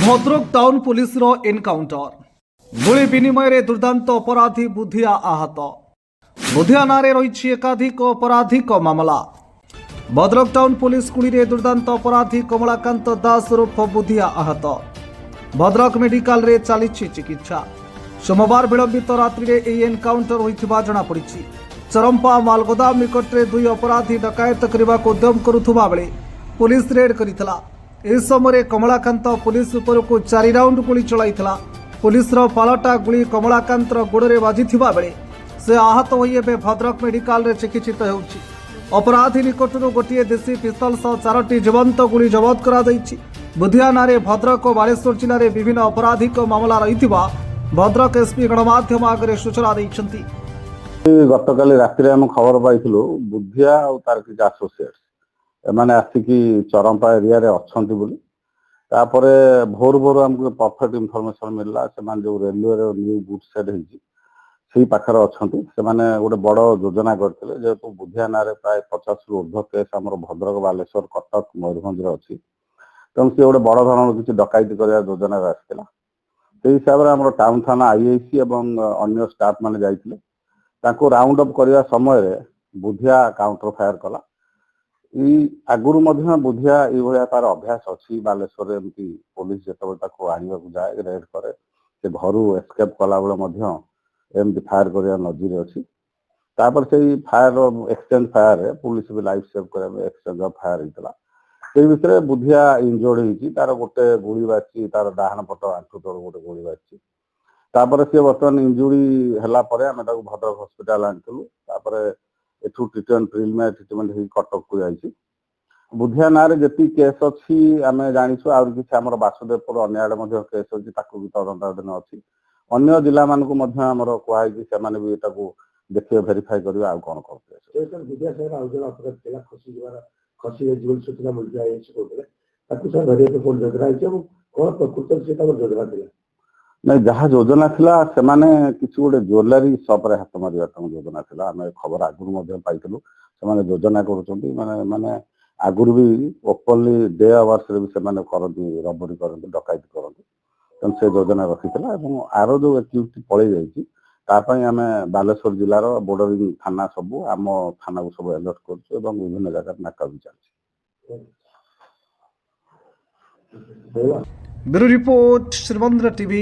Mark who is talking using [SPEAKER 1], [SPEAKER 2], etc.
[SPEAKER 1] Bhadrak town ପୋଲିସର encounter. ଗୁଳି ବିନିମୟରେ ଦୁର୍ଦ୍ଦାନ୍ତ ଅପରାଧୀ ବୁଧିଆ ଆହତ। ବୁଧିଆ ନାଁରେ ରହିଛି ଏକାଧିକ ଅପରାଧିକ ମାମଲା। ଭଦ୍ରକ ଟାଉନ ପୋଲିସ ଗୁଳିରେ ଦୁର୍ଦ୍ଦାନ୍ତ ଅପରାଧୀ କମଳାକାନ୍ତ ଦାସ ଓରଫ ବୁଧିଆ ଆହତ। ଭଦ୍ରକ ମେଡିକାଲରେ ଚାଲିଛି ଚିକିତ୍ସା। ସୋମବାର ବିଳମ୍ବିତ ରାତ୍ରିରେ ଏହି ଏନକାଉଣ୍ଟର ହୋଇଥିବା ଜଣାପଡ଼ିଛି। ଚରମ୍ପା ମାଲଗୋଦାମ ନିକଟରେ ଦୁଇ ଅପରାଧୀ ଡକାୟତ କରିବାକୁ ଉଦ୍ୟମ କରୁଥିବା ବେଳେ ପୋଲିସ ରେଡ୍ କରିଥିଲା। ଏହି ସମୟରେ କମଳାକାନ୍ତ ପୋଲିସ ଉପରକୁ ଚାରି ରାଉଣ୍ଡ ଗୁଳି ଚଳାଇଥିଲା। ପୋଲିସର ପାଲଟା ଗୁଳି କମଳାକାନ୍ତର ଗୋଡ଼ରେ ବାଜିଥିବା ବେଳେ ସେ ଆହତ ହୋଇ ଏବେ ଭଦ୍ରକ ମେଡିକାଲରେ ଚିକିତ୍ସିତ ହେଉଛି। ଅପରାଧୀ ନିକଟରୁ ଗୋଟିଏ ଦେଶୀ ପିସ୍ତଲ ସହ ଚାରୋଟି ଜୀବନ୍ତ ଗୁଳି ଜବତ କରାଯାଇଛି। ବୁଧିଆ ନାଁରେ ଭଦ୍ରକ ଓ ବାଲେଶ୍ୱର ଜିଲ୍ଲାରେ ବିଭିନ୍ନ ଅପରାଧିକ ମାମଲା ରହିଥିବା ଭଦ୍ରକ ଏସ୍ପି ଗଣମାଧ୍ୟମ ଆଗରେ ସୂଚନା ଦେଇଛନ୍ତି।
[SPEAKER 2] ଗତକାଲି ରାତିରେ ଆମେ ଖବର ପାଇଥିଲୁ, ବୁଦ୍ଧିଆ ଆଉ ତାର କିଛି ଆସୋସିଏଟ୍ସ ଏମାନେ ଆସିକି ଚରମ୍ପା ଏରିଆରେ ଅଛନ୍ତି ବୋଲି। ତାପରେ ଭୋରୁ ଭୋରୁ ଆମକୁ ପରଫେକ୍ଟ ଇନଫର୍ମେସନ ମିଳିଲା, ସେମାନେ ଯୋଉ ରେଲୱେର ନ୍ୟୁ ଗୁଡ୍ ସେଡ୍ ହେଇଛି, ସେଇ ପାଖରେ ଅଛନ୍ତି। ସେମାନେ ଗୋଟେ ବଡ ଯୋଜନା କରିଥିଲେ। ଯେହେତୁ ବୁଦ୍ଧିଆ ନାଁରେ ପ୍ରାୟ 50ରୁ ଉର୍ଦ୍ଧ୍ୱ କେସ୍ ଆମର ଭଦ୍ରକ, ବାଲେଶ୍ୱର, କଟକ, ମୟୂରଭଞ୍ଜରେ ଅଛି, ତେଣୁ ସିଏ ଗୋଟେ ବଡ ଧରଣର କିଛି ଡକାୟତି କରିବା ଯୋଜନାରେ ଆସିଥିଲା। ସେଇ ହିସାବରେ ଆମର ଟାଉନ ଥାନା ଆଇଆଇସି ଏବଂ ଅନ୍ୟ ଷ୍ଟାଫ ମାନେ ଯାଇଥିଲେ। ତାଙ୍କୁ ରାଉଣ୍ଡ ଅପ୍ କରିବା ସମୟରେ ବୁଧିଆ କାଉଣ୍ଟର ଫାୟାର କଲା। ଏଇ ଆଗରୁ ମଧ୍ୟ ବୁଧିଆ ଏଇଭଳିଆ ତାର ଅଭ୍ୟାସ ଅଛି। ବାଲେଶ୍ୱରରେ ଏମିତି ପୋଲିସ ଯେତେବେଳେ ତାକୁ ଆଣିବାକୁ ଯାଏ, ରେଡ୍ କରେ, ସେ ଘରୁ ଏସ୍କେପ୍ କଲାବେଳେ ମଧ୍ୟ ଏମିତି ଫାୟାର କରିବା ନଜିର ଅଛି। ତାପରେ ସେଇ ଫାୟାର, ଏକ୍ସଚେଞ୍ଜ ଫାୟାରରେ ପୋଲିସ ବି ଲାଇଫ ସେଭ୍ କରିବା ପାଇଁ ଏକ୍ସଚେଞ୍ଜ ଅଫ୍ ଫାୟାର ହେଇଥିଲା। ସେଇ ଭିତରେ ବୁଧିଆ ଇଞ୍ଜର୍ଡ ହେଇଛି। ତାର ଗୋଟେ ଗୁଳି ବାଜିଛି, ତାର ଡାହାଣ ପଟ ଆଣ୍ଠୁ ତଳୁ ଗୋଟେ ଗୁଳି ବାଜିଛି। ତାପରେ ସିଏ ବର୍ତ୍ତମାନ ଇଞ୍ଜୁରି ହେଲା ପରେ ଆମେ ତାକୁ ଭଦ୍ରକ ହସ୍ପିଟାଲ ଆଣିଥିଲୁ। ତାପରେ ଏଠୁ ଟ୍ରିଟମେଣ୍ଟ, ପ୍ରିଲିମିନାରୀ ଟ୍ରିଟମେଣ୍ଟ ହେଇକି କଟକକୁ ଯାଇଛି। ବୁଧିଆ ନାଁରେ ଯେତିକି କେସ୍ ଅଛି ଆମେ ଜାଣିଛୁ, ଆହୁରି କିଛି ଆମର ବାସୁଦେବପୁର ଅନ୍ୟ ଆଡ଼େ ମଧ୍ୟ କେସ୍ ଅଛି, ତାକୁ ବି ତଦନ୍ତାଧୀନ ଅଛି। ଅନ୍ୟ ଜିଲ୍ଲାମାନଙ୍କୁ ମଧ୍ୟ ଆମର କୁହାହେଇଛି, ସେମାନେ ବି ତାକୁ ଦେଖିବେ, ଭେରିଫାଇ କରିବେ ଆଉ କଣ କରୁଥିଲେ।
[SPEAKER 3] ସାର୍, ବୁଧିଆ ସାଙ୍ଗରେ ଆଉ ଜଣେ ଅପରାଧୀ ଥିଲା, ଖସିଯିବାର ଖସି ଯାଇଛି ବୋଲି ସୂଚନା ମିଳିଥିଲା, ଆଇଆଇସି କହୁଥିଲେ। ତାକୁ ସାର୍ ଧରିବା ପାଇଁ କଣ ଯୋଜନା ହେଇଛି ଏବଂ କଣ ପ୍ରକୃତରେ ସେ ତାଙ୍କର ଯୋଜନା ଥିଲା?
[SPEAKER 2] ନାଇଁ, ଯାହା ଯୋଜନା ଥିଲା, ସେମାନେ କିଛି ଗୋଟେ ଜୁଏଲାରୀ ସପରେ ହାତ ମାରିବା ତାଙ୍କ ଯୋଜନା ଥିଲା। ଆମେ ଖବର ଆଗରୁ ମଧ୍ୟ ପାଇଥିଲୁ, ସେମାନେ ଯୋଜନା କରୁଛନ୍ତି। ମାନେ ମାନେ ଆଗରୁ ବି ଓପନଲି ଡେ ଆୱାର୍ସରେ ବି ସେମାନେ କରନ୍ତି, ରବରି କରନ୍ତି, ଡକାୟତି କରନ୍ତି। ତେଣୁ ସେ ଯୋଜନା ରଖିଥିଲା ଏବଂ ଆର ଯୋଉ ଆକ୍ୟୁଜଡ୍ ପଳେଇ ଯାଇଛି, ତା ପାଇଁ ଆମେ ବାଲେଶ୍ୱର ଜିଲ୍ଲାର ବୋର୍ଡରିଂ ଥାନା ସବୁ, ଆମ ଥାନାକୁ ସବୁ ଆଲର୍ଟ କରୁଛୁ ଏବଂ ବିଭିନ୍ନ ଜାଗାରେ ନାକା ବି ଚାଲିଛି।
[SPEAKER 3] ହେଲା।
[SPEAKER 1] Bureau report, Srimandir TV.